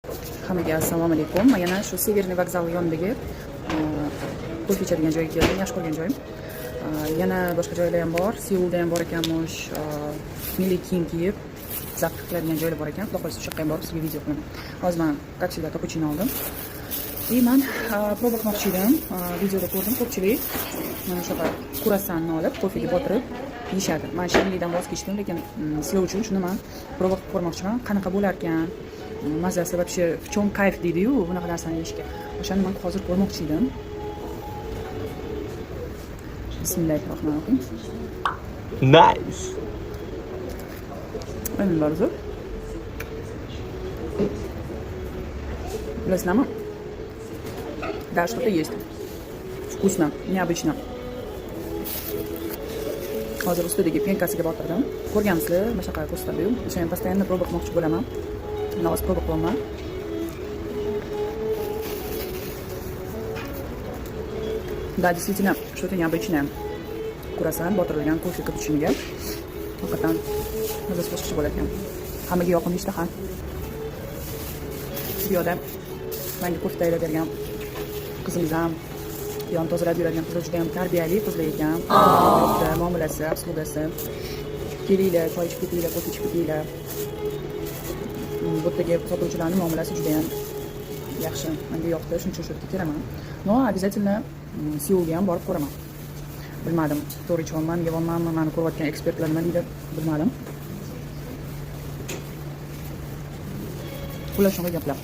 Hammaga assalomu alaykum. Man yana shu Северный vokzal yonidagi kofe ichadigan joyga keldim, yaxshi ko'rgan joyim. Yana boshqa joylar ham bor. Seulda ham bor ekanmish, milliy kiyim kiyib zavq qiladigan joylar bor ekan. Xudo xohlasa, o'sha yoqqa ham borib sizga video qilaman. Hozir man, как всегда, kapuchino oldim. И man proba qilmoqchi edim. Videoda ko'rdim, ko'pchilik mana shunaqa kruassanni olib, kofega botirib yeyishadi. Man shirinlikdan voz kechdim, lekin sizlar uchun shuni man proba qilib ko'rmoqchiman. Qanaqa bo'lar ekan? Mazasi вообще, в чем кайф deydi-yu bunaqa narsani yeyishga. O'shani man hozir ko'rmoqchi edim. Bismillahirrohmanirrohim. Nice. Endi bor zo'r. Bilasizlarmi? Да, что-то есть. Вкусно, необычно. Hozir ustidagi пенка siga botirdim. Ko'rgansizlar, mana shunaqa ko'rsatadi-yu. O'shani ham постоянно proba qilmoqchi bo'laman. Mana hozir proba qilyapman. Да, действительно, что-то необычное. Kruassan botirilgan kofe kapuchinoga. Haqiqatan mazasi boshqacha bo'lar ekan. Hammaga yoqimli ishtaha. Bu yoqda menga kofe tayyorlab bergan qizimiz ham, yon tozalab yuradigan qizlar juda ham tarbiyali qizlar ekan. Yoqda muomalasi, обслуга si. Kelinglar, choy ichib ketinglar, kofe ichib ketinglar. Bu yerdagi sotuvchilarning muomalasi juda ham yaxshi. Menga yoqdi, shuning uchun shu yerga kelaman. Но, обязательно Seulga ham borib ko'raman. Bilmadim, to'g'ri ichyapmanmi, yeyapmanmi, mani ko'rayotgan ekspertlar nima deydi, bilmadim. Xullas, shunaqa gaplar.